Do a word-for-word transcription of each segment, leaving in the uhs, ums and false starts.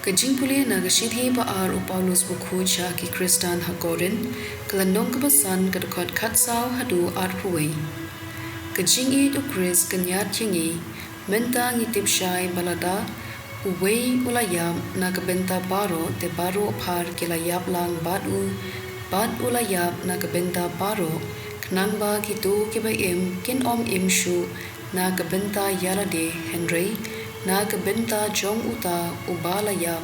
Ka jingpule na ka shithi ba ar u Paulus bakhuid sha ki Khristan ha Korinth, ka lynnong kaba san, ka dkhot khatsaw haduh arphew wei. Ka jingïeit u Khrist ka ñiad ïa ngi, mynta ngi tip shai ba lada uwei u la ïap na ka bynta baroh, te baroh phar ki la ïap lang bad u, bad u la ïap na ka bynta baroh, khnang ba kito kiba im kin ym im shuh na ka bynta ïalade, hynrei na ka bynta jong uta uba la ïap,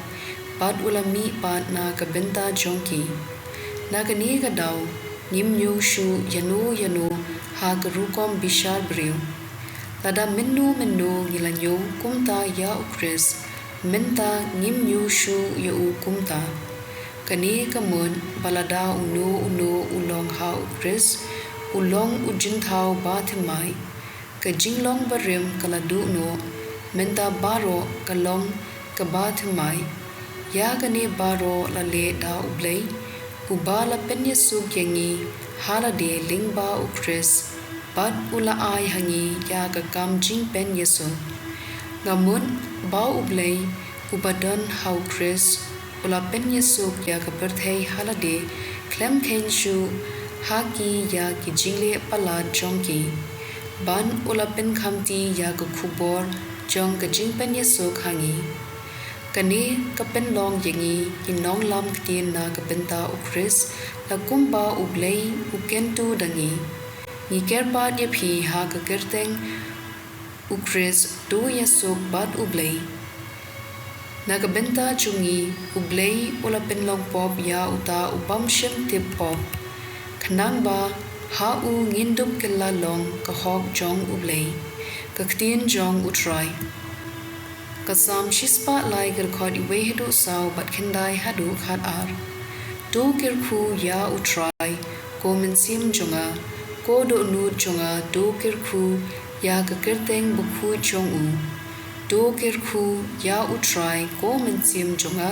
bad u la mih pat na ka bynta jong ki. Na kane ka daw, ngim ñiew shuh ïano ïano ha ka rukom bishar briew. Lada mynno mynno ngi la ñiew kumta ïa u Khrist, mynta ngim ñiew shuh ïa u kumta. Kane ka mut ba lada uno uno u long ha u Khrist, u long u jingthaw bathymmai. Ka jinglong barim ka la duh noh, mynta baroh ka long kaba thymmai. Ïa kane baroh la leh da u Blei, uba la pynïasuk ïa ngi ha lade lyngba u Khrist, bad u la ai ha ngi ïa ka kam jingpynïasuk. Nga mut ba u Blei uba don ha u Khrist u la pynïasuk ïa ka pyrthei ha lade, khlem kheiñ shuh ha ki ïa ki jingleh palat jong ki, ban u la pynkhamti ïa ka khubor jong ka jingpynïasuk ha ngi. Kane ka pynlong ïa ngi ki nonglam ktien na ka bynta u Khrist, la kumba u Blei u kyntu da ngi. Ngi kyrpad ïa phi ha ka kyrteng u Khrist, to ïasuk bad u Blei. Na ka bynta jong ngi u Blei u la pynlong pop ïa uta u bym shym tip pop, khnang ba ha u ngin dup kylla long ka hok jong u Blei. Ka ktien jong u Trai. Ka Salm shispah lai, ka dkhot iwei haduh saw bad khyndai haduh khatar. To kyrkhu ïa u Trai, ko mynsiem jong nga, ko dohnud jong nga, to kyrkhu ïa ka kyrteng bakhuid jong u. To kyrkhu ïa u Trai, ko mynsiem jong nga,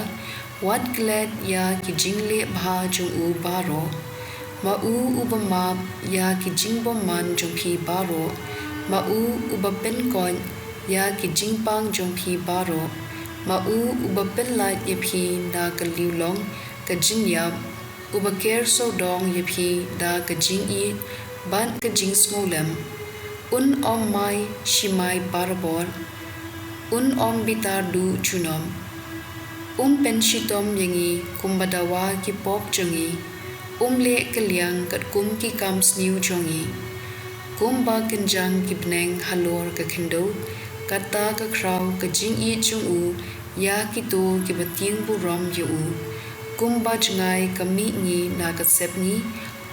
wat klet ïa ki jingleh bha jong u baroh. Ma u uba map ïa ki jingbymman jong phi baroh, ma u uba pynkoit ïa ki jingpang jong phi baroh, ma u uba pynlait ïa phi na ka liewlong ka jingïap, uba ker sawdong ïa phi da ka jingïeit bad ka jingsngewlem. Un ym mai shimai barabor, un ym bitar duh junom. Um pynshitom ïa ngi kumba dawa ki pop jong ngi, um leh kylliang katkum ki kam sniew jong ngi. Kumba kynjang ki bneng halor ka khyndew, katta ka khraw ka jingïeit jong u ïa kito kiba tieng burom ïa u. Kumba jngai ka mihngi na ka sepngi,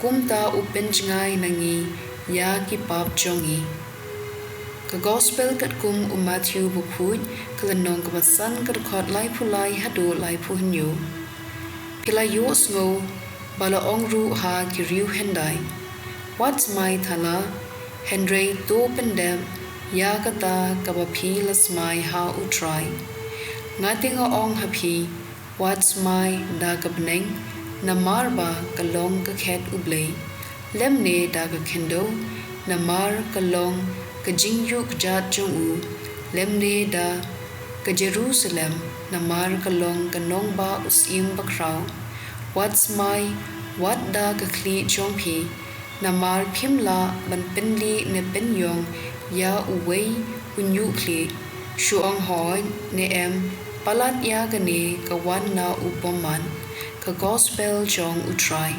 kumta u pynjngai na ngi ïa ki pap jong ngi. Ka Gospel katkum u Mathew bakhuid, ka lynnong kaba san, ka dkhot laiphew lai haduh laiphew hynñiew. Phi la ïohsngew ba la ong ruh ha ki riew hyndai, wat smai thala, hynrei to pyndep ïa kata kaba phi la smai ha u Trai. Nga te nga ong ha phi, wat smai da ka bneng, namar ba ka long ka khet u Blei, lymne da ka khyndew, namar ka long ka jingïuhkjat jong u, lymne da ka Jerusalem, namar ka long ka nongbah u Syiem Bakhraw. Wat smai wat da ka khlieh jong phi, namar phim lah ban pynlieh ne pynïong ïa uwei u ñiuhkhlieh. Shu ong hooid ne em, palat ïa kane ka wan na u bymman. Ka Gospel jong u Trai.